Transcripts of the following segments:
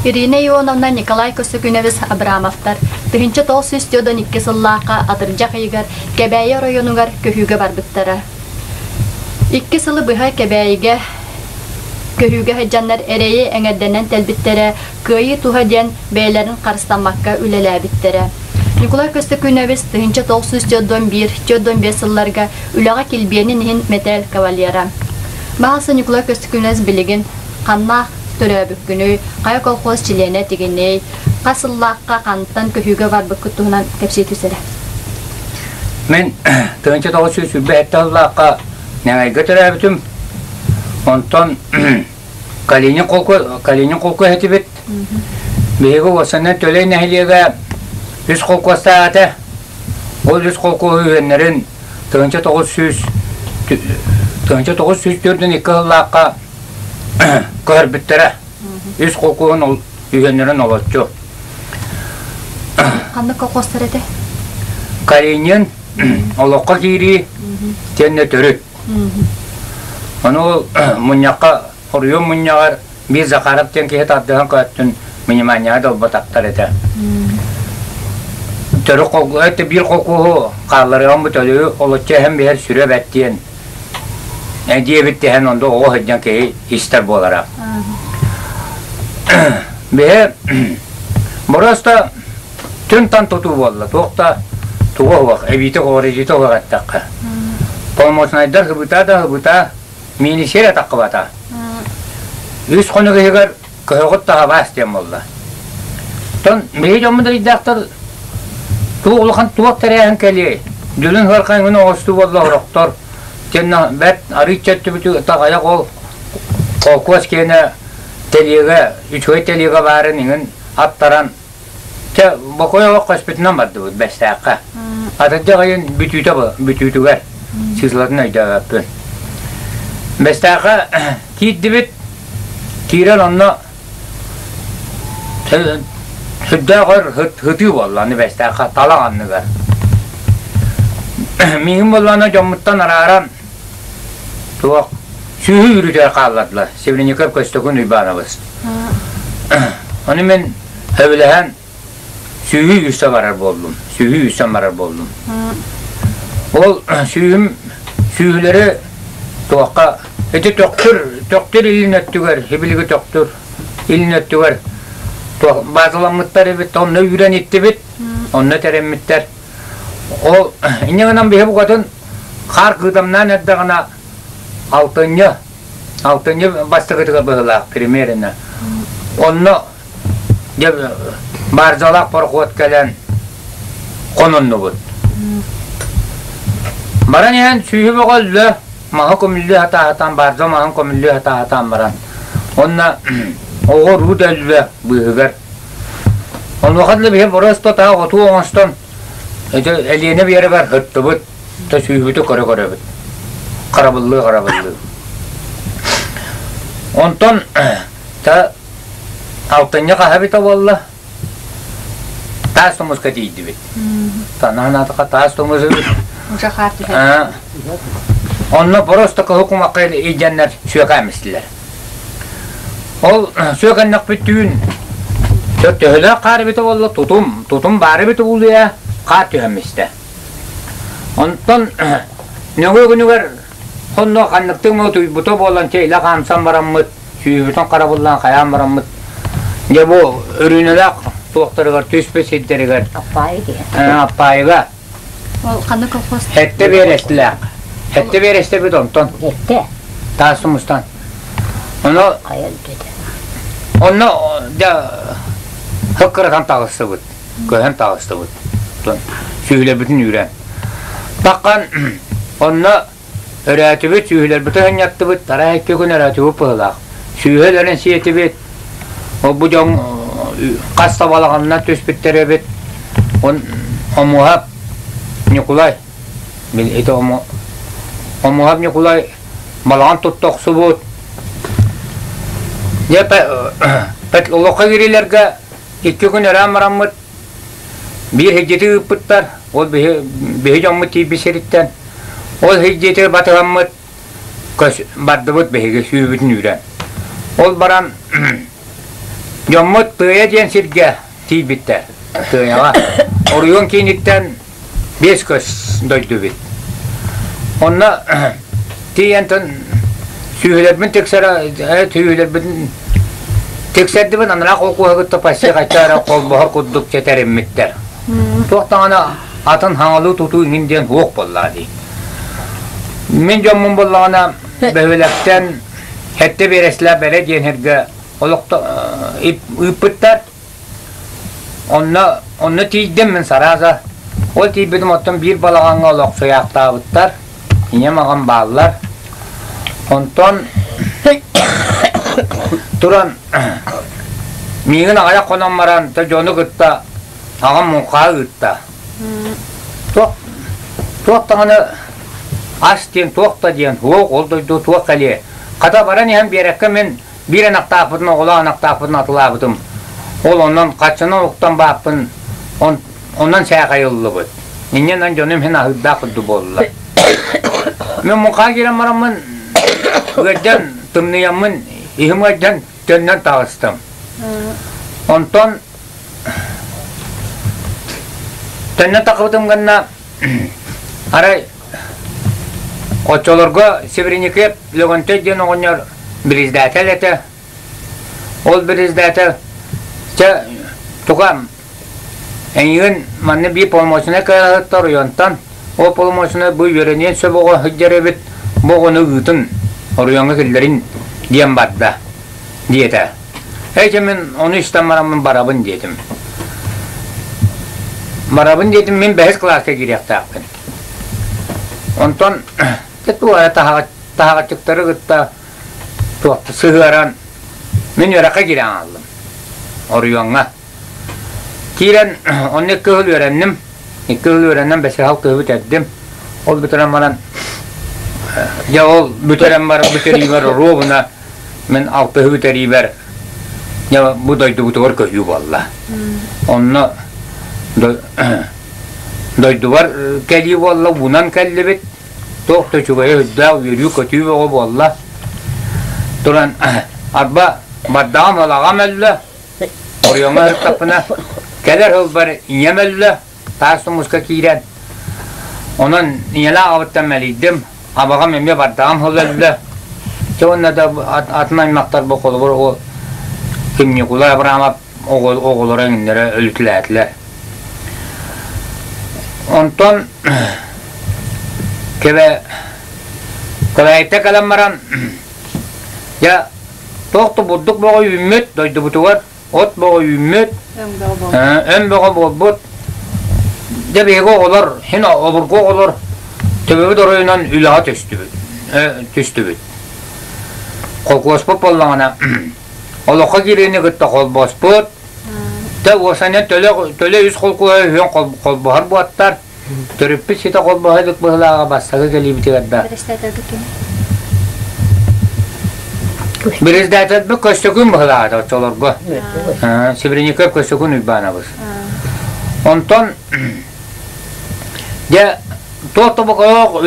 Ирина Ионовна Николай Көстөкүүнэбис Абрамовтар 1942 сыллаахха атырдьах ыйыгар Кэбээйи оройуонугар көһүүгэ барбыттара. Икки сылы быһа Кэбээйигэ көһүүгэ сылдьаннар эрэйи эҥэрдэнэн тэлбиттэрэ, кыайыы туһа диэн бэйэлэрин харыстаммакка үлэлээбиттэрэ. Ньукулай Көстөкүүнэбис 1941-45 сылларга үлэҕэ килбиэнин иһин мэтээл кавалера. Баҕаса Ньукулай Көстөкүүнэбис билигин ханнаах төрөөбүккүнүй, хайа колхоз чилиэнэ этигиний, хас сыллаахха хантан көһүүгэ барбыккыт туһунан кэпсии түс эрэ. Мин 1927 сыллаахха Нэҥэйгэ төрөөбүтүм. Онтон Калинин холку Калинин холку этибит. Биһиги уосанан Төлөй нэһилиэгэ үс холкуостаах этэ. Ол үс холкуоһу үһүөннэрин 1900 1942 сыллаахха көһөрбүттэрэ. Үс холкуоһун үһүөннэрин олоччу. Ханнык колхозтар этэ? Калинин олоххо киирии тиэннэ төрүт. Ону ол мунньахха оройуон мунньаҕар биир Захаров диэн киһи тардыһан көттүн вниманияҕа да ылбатахтар этэ. Төрүт холку биир холкуоһу хаалларыам бу төлү олоччу эһэн биһэр сүрэ бэт диэн диэбит тэһэн онду оҕо сылдьан киһи истэр буолара. Биһи просто түн-тан тутуу буолла, туох да туга суох, эбиитэ хоҕоридьиитэ суох эттэххэ. Полномочнайдар хыбыта да хыбыта, милиция таххыбата. Үс хонук иһигэр көһөҕүт таһабаас диэн буолла. Тон биһи дьоммут ыйдаахтар туох улахан туох тэрээһин кэлиэй? Дүлүн хырхайгын оҕостуу буолла орохтор. Тенна бэрт арыычча өттүбүтү таҕайах ол холкуос киэнэ тэлиэгэ, үчүгэй тэлиэгэ баарын иҥин аттаран Чэ, бокуой олох көспүтүнэн бардыбыт Бэстээххэ. Атырдьах ыйын бүтүүтэ бүтүүтүгэр сыылатын өйдөөбөппүн. Бэстээххэ киирдибит, киирэн онно сүрдээх өр һытыы буолла аны Бэстээххэ талах анныгар. Миигин буоллаҕына дьоммуттан арааран туох сүүһү үрүтэр хааллардылар Севреников Көстөкүн Уйбаанабыс. Ону мин Сөбүлэһэн сүүһү үстэ барар буоллум. Сүүһү үстэн барар буоллум. Ол сүүһүм сүүһүлэри туохха ити төхтүр төхтүр илин өттүгэр хибилиги төхтүр илин өттүгэр туох баазаламмыттар эбит онно үүрэн иттибит онно тэрэммиттэр ол инньэ гынан биһи букатын хаар кыытамнаан эрдэҕинэ алтынньы алтынньы бастакытыгар быһыылаах примерно онно Дьэ, баарзалаах пароход кэлэн хонуннубут. Баран иһэн сүүһү бөҕөллө, маһы көмүллүү сатаатаан, баарза маһын көмүллүү сатаатаан баран, онно оҕо уруу да өллө быыһыгар. Онуоха дылы биһи просто таах отуу оҥостон, ити Элиэнэ биэрэгэр һыттыбыт, то сүүһүбүтү көрө-көрөбүт. Харабыллыы-харабыллыы. Онтон та Алтынньы хаһа эбитэ буолла, таас тумуска тиийдибит. Танаһанаатахха таас тумус эбит. Уже хаар түһэр. Онно просто кыһыл кумахха илдьэннэр сүөкээмистилэр. Ол сүөкэннэхпит түүн төһөлөөх хаар эбитэ буолла, тутум, тутум баар эбитэ буолуо, хаар түһэммистэ. Онтон нөҥүө күнүгэр Онно ханныктык утуйбута буолан чэйлэ хаамсан бараммыт, сүүһүбүтүн харабыллаан хайаан бараммыт, дьэ бу өрүүнэлээх туохтарыгар түспүт сирдэригэр Аппаайы диэн. Аппаайыга Ол ханнык колхоз? Эттэ биэрэстилээх. Эттэ биэрэстэбит онтон. Эттэ. Таас тумустан. Ону Хайа өлбөтө. онно дьэ хыккыратан таҕыстыбыт. Көһөн таҕыстыбыт. Сүүһүлэрбитин үүрэн. Таххан онно өрөөтүбүт, сүүһүлэрбитин сынньаттыбыт, арай икки күн өрөөтүбүт быһыылаах. Сүүһэ өлөрөн сиэтибит. Ол бу дьон хас да балаҕанынан түспүттэр эбит. Он Омуһап Ньукулай, ити Омуһап Ньукулай балаҕан тутта охсубут. Дьэ, олоххо киириилэргэ икки күн өрөөн бараммыт Биир сирдьити ыыппыттар, ол биһи, биһи дьоммут тиийбит сириттэн. Ол сирдьити батыһаммыт көс, бардыбыт биһиги сүүбүтүн үүрэн. Ол баран Дьоммут Тыайа диэн сиргэ тиийбиттэр. Тыайаҕа. Оройуон кииниттэн 5 көс дойду эбит. Онно тиийэн сүөһүлэрбин тиксэрэ сүөһүлэрбин тиксэрдибин анараа холкуоһа кытта почти хайта эрэ холбоһор курдук тэриммиттэр. Туох даҕаны атын хаҥалыы тутуу иҥин диэн суох буоллаҕа дии. Мин дьоммун буоллаҕына бөһүөлэктэн сэттэ биэрэслээх бэрэ диэн сиргэ олохто ыыппыттар. Онно онно тиийдим мин сарааса. Ол тиийбитим оттон биир балаҕаҥҥа олохсуйаахтаабыттар. Ийэм аҕам бааллар. Онтон туран миигин аҕыйах хонон баран дьону кытта аҕам муҥхаа ыытта. Туох туох даҕаны ас диэн туох да диэн суох ол дойду туох кэлиэ. Хата баран иһэн биэрэккэ мин биир ынахтаахпытын оҕолоох ынахтаахпытын атылаабытым. Ол онон хаччынан уктан бааппын онон сээхэйиллибит. Инньэ дьонум иһин аһыырдаах курдук буолла. Мин муҥхаа киирэн бараммын ыалдьан тымныйаммын иһим ыалдьан төннөн таҕыстым. Онтон төннөн тахыбытым гынна арай оччолорго Северникеп Лөгөнтөй диэн оҕонньор председатель этэ. Ол председатель чэ тукам эйигин манна биир полномочнай кыаһыттар оройуонтан ол полномочнай бу үөрэниэн сөп оҕо сылдьар эбит бу оҕону ыытын оройуоҥҥа киллэрин диэн барда диэтэ. Эчэ мин ону истэн бараммын барабын диэтим. Барабын диэтим мин бэһис кылааска киириэхтээхпин. Онтон туора таһаҕаччыктары кытта сыһыаран мин үөрэххэ киирэн хааллым. Оройуоҥҥа. Киирэн онно икки сыл үөрэнним. Икки сыл үөрэнэн бэсиһал кыһы бүтэрдим. Ол бүтэрэн баран дьэ ол бүтэрэн баран бүтэриибэр оруобуна мин алтыһы бүтэриибэр дьэ бу дойдубутугар көһүү буолла. Онно дойдубар кэлии буолла, уунан кэллибит. Туох да үчүгэйэ үрдээх үөрүү-көтүү бөҕө буолла. Туран арба бардаҕым ылаҕам өллө, оройуоҥҥа сырыттахпына кэлэр сылбар ийэм өллө, таас тумуска киирэн. Онон ийэлээх аҕабыттан мэлийдим, абаҕам эмиэ бардаҕым сыл өллө. Чэ уонна да атын аймахтар бу холобур ол ким Ньукулай Абрамов оҕолоро эҥиннэрэ өлүтүлээтилэр. Онтон кэбэ кэбээйтэ кэлэн баран дьэ туох да бурдук бөҕө үүммүт дойдубутугар от бөҕө үүммүт өҥ бөҕө буолбут дьэ биһиги оҕолор син обургу оҕолор төбөбүт оройунан үлэҕэ түстүбүт түстүбүт холкуоспут буоллаҕына олоххо киириини кытта холбоспут Тэ уосанан төлө төлө үс холкуоһа үһүөн холбоһор буоттар. Төрүппүт ситэ холбоһо илик быһылааҕа бастакы кэлиибитигэр да. Председательбит Көстөкүүн быһылааҕа оччолорго. Сибриников Көстөкүүн Уйбаанабыс. Онтон дьэ туох тобокоох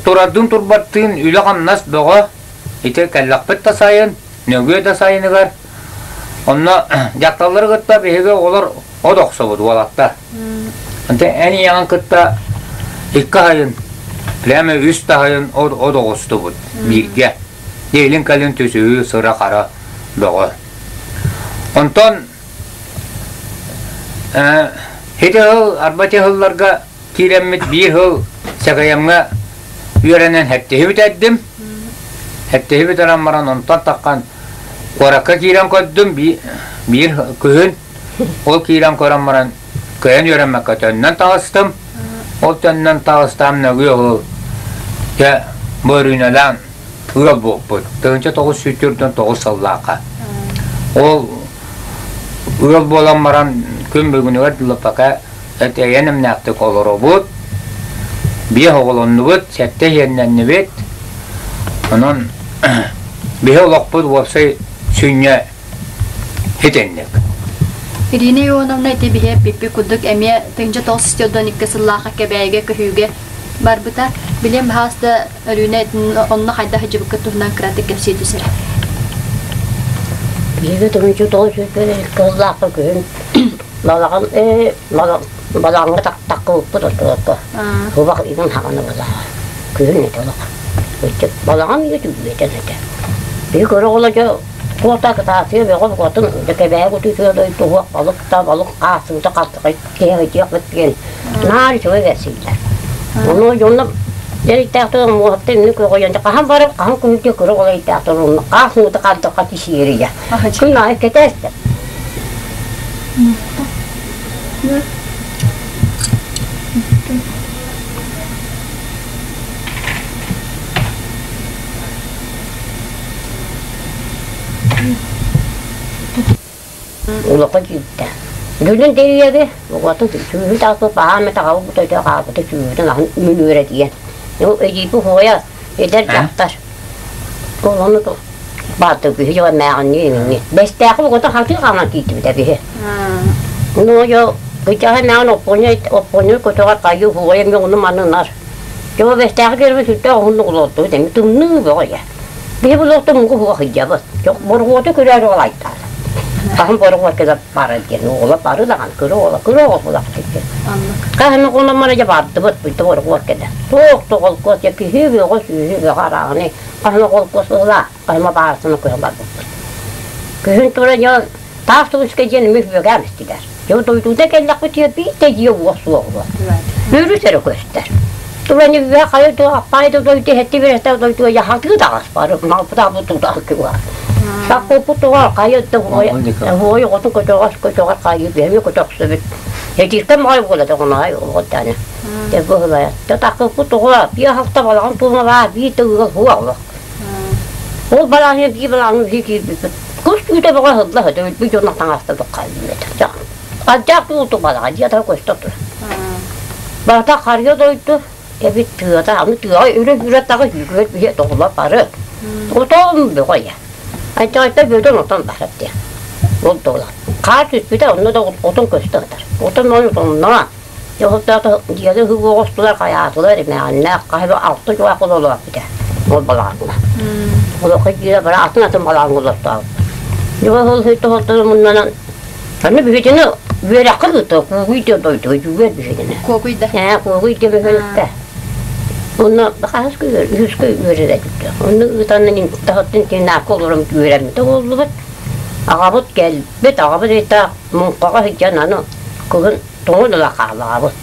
турардыын турбаттыын үлэ-хамнас бөҕө ити кэллэхпит да сайын, нөҥүө да сайыныгар Онно дьахталлары кытта биһиги оҕолор от охсобут уолаттар. Ante эн ийэҕин кытта икки айын, прямо үс таһайын от от оҕустубут бииргэ. Илин кэлин түсүһүү сыра-хара бөҕө. Онтон ити сыл арба ити сылларга киирэммит биир сыл Сэгэйэмҥэ үөрэнэн хэттиһи бүтэрдим. Хэттиһи бүтэрэн баран онтон таххан Куоракка киирэн көрдүм биир күһүн ол киирэн көрөн баран кыайан үөрэммэккэ төннөн таҕыстым. Ол төннөн таҕыстаам нөҥүө ол дьэ бу өрүүнэлээн ыал буолбут. 1949 сыллаахха. Ол ыал буолан баран күн бүгүнүгэр дылы пока эйэн эмнээхтик олоробут. Биэс оҕолоннубут, сэттэ иэннэннибит. Онон биһи олохпут уопсай сүнньэ итинник. Ирина Ионовна ити биһи эппиппит курдук эмиэ 1992 сыллаахха Кэбээйигэ көһүүгэ барбыта. Билим баһаас да Өрүүнэ онно хайдах сылдьыбыккыт туһунан кыратык кэпсии түсэрэ. Биһиги тумчу 942 сыллаахха күһүн балаҕан ээ балаҕаҥҥа тахтаххыбыппыт ортолорго убах игин хаҕана балаҕа күһүн этэ олох ыччат балаҕан үйэ түгүөтэн этэ биһи кыра оҕоло дьэ куота кытаатыйа бөҕө букатын дьэ кэбээһи кутуутуйа дойду уһуох балык та балык хаасыыта халтахай киһи диэн наар үчүгэй бэрсиллэр. Ону дьонно дьэрийтээх муоһаттан инник көҕүйэн хаһан барып хаһан күнүтэ кыра олайдаах турунна хаас мута хардахха кисиэрийэ. Күн аайы кэтэстэ. Улахан киирдэ. Дьүлүн тэрийэби, уотун сүүһүн тахсыбыт баһаам этэ аҕабыт өтө хаалбыта сүүһүтүн аһын мүнүүрэ диэн. Ол эдьиийбит уһуойа эдэр дьахтар. Ол ону баатыр киһи дьоҕо мээҕиннии иҥинни. Бэстээхи угата хатыы хааман киирдибитэ биһи. Ну йо кычаһа мээҕин оппуонньа оппуонньа көтөҕөр хайыы уһуойа эмиэ ону манынар. Дьоҕо бэстээхи кэлбит сүрдээх уһуннук олордубут эми тымныы бөҕө дьэ. Биһи булуохтан муҥку суох сылдьабыт. Боругуоту күрээри олайтаат. Хаһан боругуот кэлэ барар диэн уола бары даҕаны кыра уола кыра оҕо булах диэн. Хаһан оҕоломмор дьэ бардыбыт бүттэ боругуот кэлэ. Туох да холкуос дьэ киһи бөҕө сүүһү бөҕө арааҕыны хаһан холкуос ылаа хаһан баарсыны көһө барбыппыт. Күһүн тура дьон таах тубуска диэн эмиэ үөгээн истилэр. Дьэ дойдута кэллэхпит дьэ биир да дьиэ уох суох буол. Өрүс эрэ көстөр. Туран үбэ хайа да аппай да дойду эһэтти бирэстэ дойду яхатыы таҕас бары малпыта бу тутах кыла. Саккоппут туга хайа да хуой оту көтөҕөс көтөҕөр хайы бэми көтөхсөбүт. Этиктен май буола тоҕонаай оҕоттаны. Те быһылая. Те таккоппут туга биэ халта балаҕан туумалаа бии тыгыгал хуа Ол балаҕаны бии балаҕаны бии киирбиппит. Кус түүтэ бөҕө ыһылла сытар, өлбүт дьон таҥаста буккайбыт. Ардьаах тууту балаҕан дьиэтэ көстө турар. Барыта харыйа дойду эбит тыата, аны тыаҕа үрэ-үрэ таҕы сүүрүгэр биһи тоҕула бары. Отон бөҕө я. Антиҕайта бөдөн отон барар диэн. Ол туола. Хаар түспүтэ, онно да отон көстө сытар. Отон ол отонно. Дьоһуттаата дьиэгэ ыһыы оҕустулар, хайаатылар, эмээҕиннээх, хаһы алта чугаах ололоох этэ. Ол балаҕаҥҥа. Олоххо киирэ бара атын-атын балаҕаҥҥа олохтообут. Дьоһо ол тоһолтору муннанан аны биһитини үөрэххэ ыыта куугуй диэн дойдуга дьүгээр биһитини. Куокуй да. Ээ, куокуй диэн бөһүөлэккэ. Онно хаһыс күн үһүскэ үөрэр этибит. Онно ыытаннан таһыттан тинаакка олорон үөрэммитэ буоллубут. Аҕабыт кэлбит, аҕабыт ыйта муҥхаҕа сылдьан аны кыһын Тоҥон ыла хаалаабыт.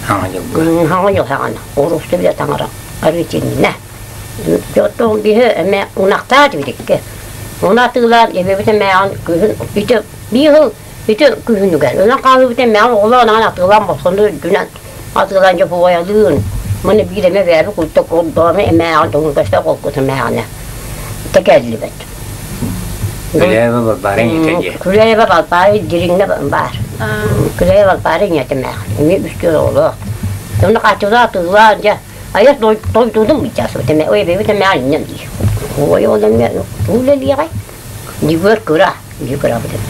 Хаҥа дьылга. Хаҥа дьыл хаҥана. Оруста билэ таҥара арыытиннэ. Дьоттон биһи эмэ унахтаат битикке. Уна атыылаан эбэбит эмээҕин күһүн ити биир сыл ити күһүнүгэр ынан хаалыбыт эмээҕин оҕолоон аҕан атыылаан босхону үрдүнэн атыылаан дьэ буойалыын маны биир эмэ бээби курдук курдоону эмээҕин тоҥугастар холкут эмээҕинэ тэкэллибэт. Күлээбэ балбаарын ийэтэ дии. Күлээбэ балбаары дириҥҥэ баар. Күлээбэ балбаары ийэтэ мээхин. Эмиэ үстүөр оҕолоох. Онно хааччылаа атыылаан дьэ айас дойдудум бычаас тэмэ ой бэйбит эмээ иннем дии. Ой ол эмиэ үлэлиэҕэй. Дьүгүөр кыра, дьүгүөр кыра бит.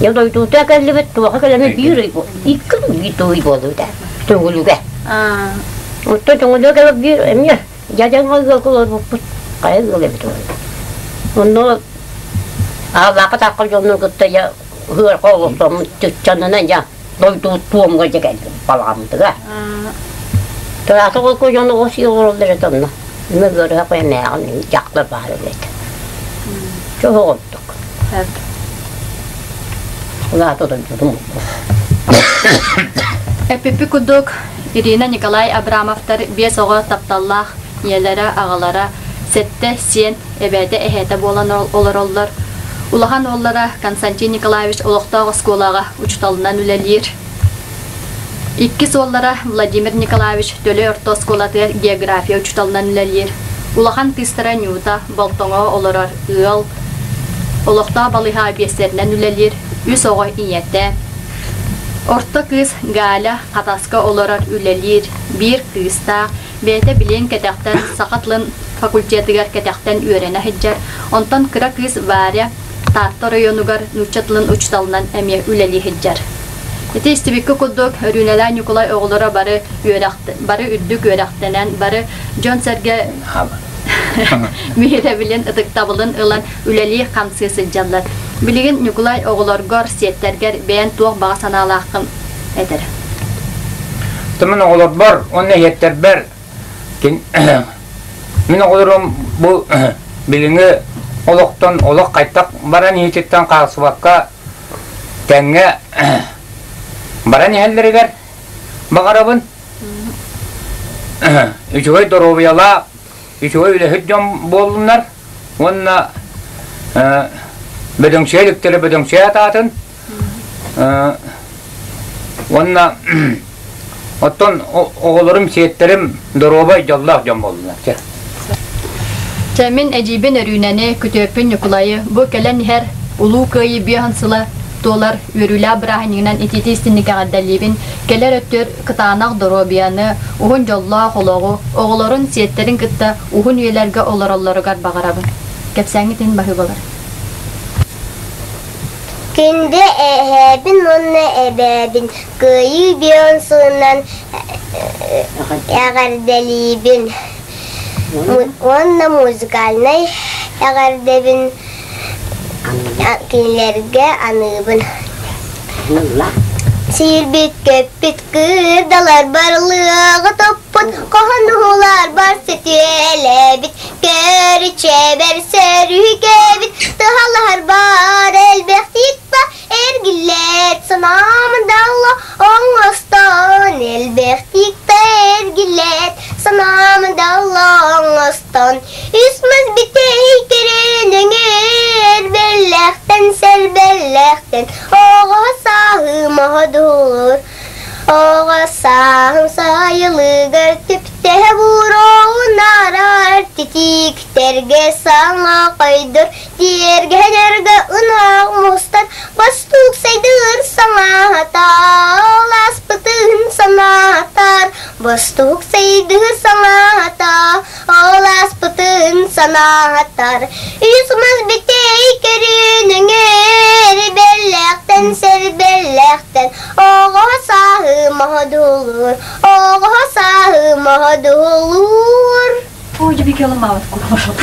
Я дойдута кэллибит туоха кэлэми биир ый икки биир ый буолбут ээ. Төҥүлүгэ. Оттон төҥүлүгэ кэлip биир эмиэ Дьадьаҥ ыалга олорбуппут хайа ыал эбит уонна. Онно аалаахха таахха дьону кытта дьэ ыарха олохтоммут чыччанынан дьэ дойду туомуга дьэ кэлбит балаҕаммытыгар. Тыраата холку дьону ос олороллор этэ онно. Мэ ыарыһах эмээҕин дьахтар баар эбит. Чоһоҕордук. Улаата дойдутум. Эппиппи курдук Ирина Николай Абрамовтар биэс оҕо тапталлаах ийэлэрэ, аҕалара, сэттэ сиэн эбээтэ, эһээтэ буолан олороллор. Улахан уоллара Константин Николаевич олохтоох оскуолаҕа учууталынан үлэлиир. Иккис уоллара Владимир Николаевич Төлөй орто оскуолатыгар география учууталынан үлэлиир. Улахан кыыстара Нюта Болтоҥоҕо олорор ыал, олохтоох балыыһа биэстэринэн үлэлиир, үс оҕо ийэтэ. Орто кыыс Галя Хатаска олорор, үлэлиир, биир кыыстаах, бэйэтэ билиэн кэтэхтэн саха тылын факультетыгар кэтэхтэн үөрэнэ сылдьар, онтон кыра кыыс Варя Таатта оройуонугар нуучча тылын учууталынан эмиэ үлэлии сылдьар. Ити истибиккэ курдук, Өрүүнэлээх Ньукулай оҕолоро бары үөрэх, бары үрдүк үөрэхтэнэн, бары дьон-сэргэ Биһирэбилин, ытыктабылын ылан үлэлии-хамсыы сылдьаллар. Билигин Ньукулай оҕолоргор, сиэттэргэр бэйэн туох баҕа санаалааххын этэр? Мин оҕолорбор уонна иһиэттэрбэр мин оҕолорум бу билиҥҥи олохтон олох хайтах баран иһититтэн хаалсыбакка тэҥҥэ баран иһэллэригэр баҕарабын. Үчүгэй доруобуйалаах, үчүгэй үлэһит дьон буоллуннар уонна бөдөҥсүйэ иликтэрэ бөдөҥсүйэ атаатын уонна оттон оҕолорум, сиэттэрим доруобай, дьоллоох дьон буоллуннар. Чэ, мин эдьиийбин Өрүүнэни, күтүөппүн Ньукулайы бу кэлэн иһэр Улуу Кыайыы биэһин сыла туолар үөрүүлээх бырааһынньыгынан итиитии истинник эҕэрдэлиибин, кэлэр өттүгэр кытаанах доруобуйаны, уһун дьоллоох олоҕу, оҕолорун, сиэттэрин кытта уһун үйэлэргэ олороллоругар баҕарабын. Кэпсээҥҥит иһин баһыыбалар. Күндү эһээбин уонна эбээбин Кыайыы биэһин сылынан эҕэрдэлиибин уонна музыкальнай эҕэрдэбин кинилэргэ аныыбын. Сиирбит көппүт кыырдалар барлыаҕы топпут, хоһонуһулар сөтүөлээбит, көрүчэбэр сөрүһүкэбит, тыһалаһар бар элбэхтик эргиллээт санаам далла оҥостон элбэхтик да эргиллээт санаам далла оҥостон үс мас бүтэй көрөн өҥөр бэллэхтэн сэрбэллэхтэн оҕо сааһым оһодулуур Оҕо сааһым сайылыгар түптэһэ буруоҕунаарар титииктэргэ саҥа хойдор тиэргэнэргэ ынах мустан бостуук сайдыыр саҥаһатаал ааспытын санаатар бостуук сайдыыр саҥаһата ол ааспытын санаатар үс мас бүтэй көрүнүҥэр бэллэхтэн сэрбэллэхтэн оҕо сааһы моһодулуур оҕо сааһы моһодулуур Ой, бикелымаабыт куһаҕан.